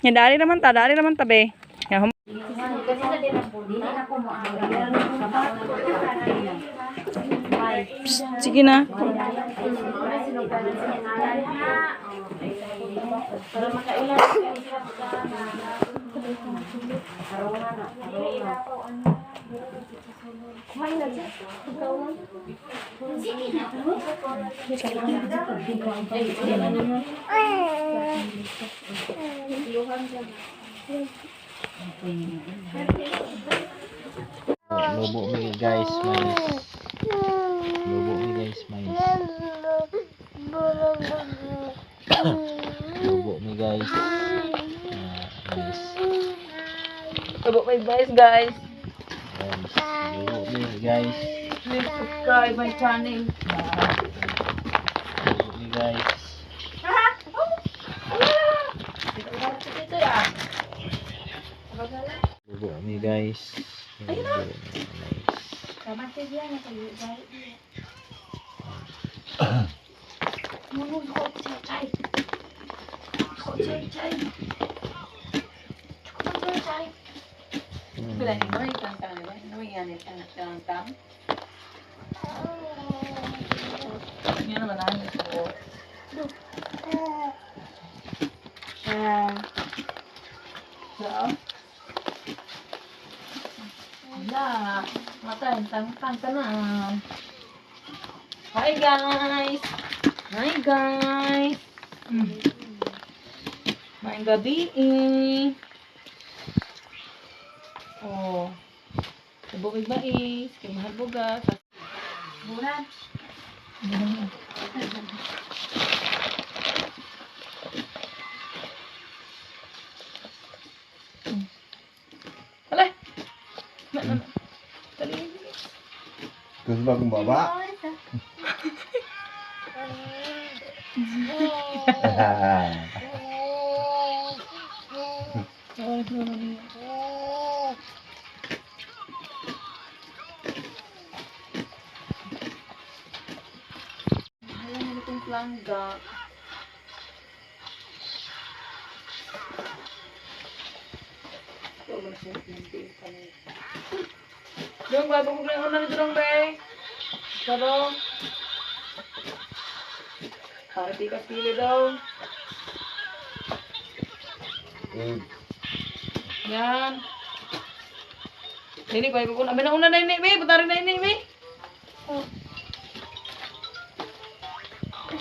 Nga dari naman ta be. Nga Psst, sige na. Lobo mi guys, mais. Lobo mi guys, mais. Lobo mi guys. Ah, mais. Tabo may guys, guys. Guys, lobo mi guys. Please subscribe my channel. Lobo mi guys. Lobo mi guys. Lobo mi mais. Hi guys! Hi guys! Maayong gabi eh. Oh. Tabo kay mais, kay mahal bugas. Bulan. Alay. Na, na, na. Dali. Gusto ba kong baba? Alam mo itong plangga. Dong, bago ko lang una nito dong, be. Sarong. Para tikas pili daw. Yan. Nini, bago ko na. May nauna na ini, be. Butari na ini, be. Oh.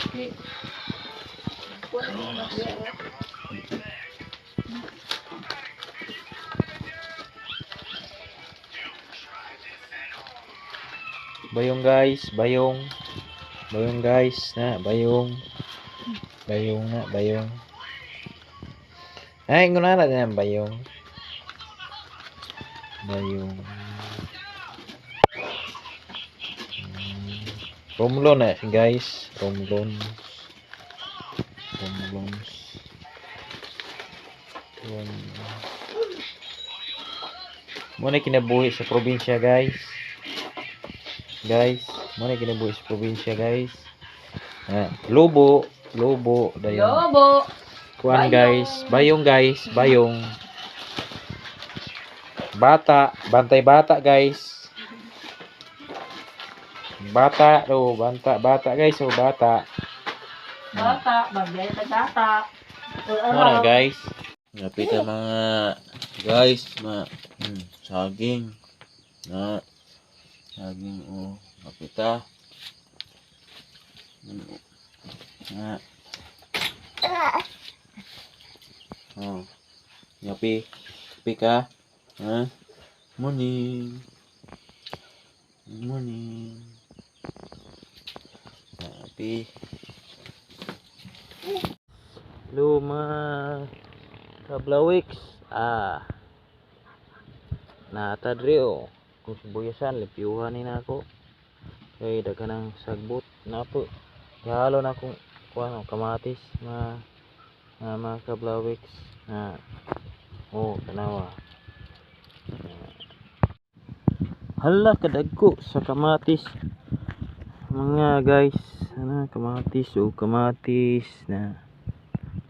Okay. Bayong guys, bayong. Bayong guys, na bayong. Bayong na, bayong. Ay, nguna na din ang bayong. Bayong. Romlon na guys, romlon. Romlons. Rom. Mo na kinabuhi sa probinsya, guys. Guys, mo na kinabuhi sa probinsya, guys. Ah, lobo, lobo dayon. Lobo. Kuan guys, bayong guys, bayong. Bata, bantay bata guys. Bata, oh, banta, bata guys, oh, bata. Bata, bagay ta bata. Mo na guys. Napita mga guys, ma saging. Na saging oh, napita. Na. Oh. Yapi. Yapi ka. Ha? Morning. Morning. Happy. Hello mga kablawiks. Ah. Natadri oh. Kung sibuyasan, limpyuhan ni nako. Kay daghan ng sagbot na po. Gihalo na akong kuan oh, kamatis mga mga, mga kablawiks na oh tanawa. Hala kadagko sa kamatis mga guys, ano kamatis oh, kamatis na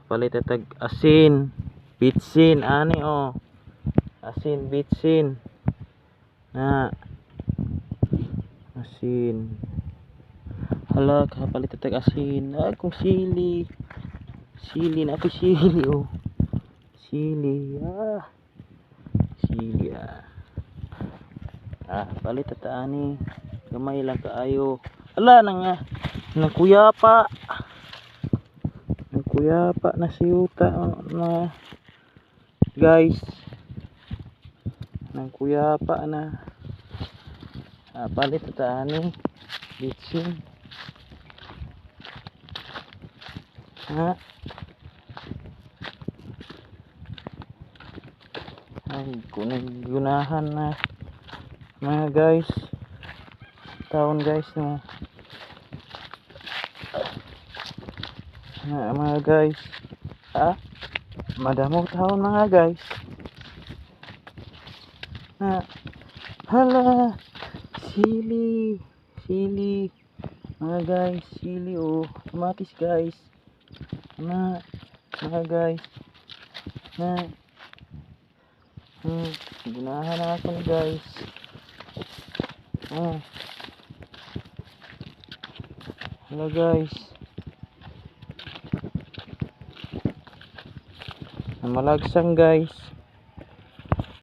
palit tag asin. Bitsin ani oh. Asin bitsin. Na. Asin. Hala, kapalit tag asin. Ay, kung sili. Sili na ako sili oh. Sili. Ah. Sili ah. Ah, palit ta ani. Gamay lang kaayo. Ala na nga. Nangkuya pa. Nangkuya pa na siyuta na guys. Nangkuya pa na. Ah, palit ta ani. Bitsin. Ha? Ay, gunahan na mga guys. Taon guys no. Na, mga guys. Ah, madamo taon mga guys. Na, hala, sili, sili. Mga guys, sili oh, kamatis guys. Na, mga guys. Na, gunahan na ako ni guys. Oh. Hello guys. Namalagsang guys.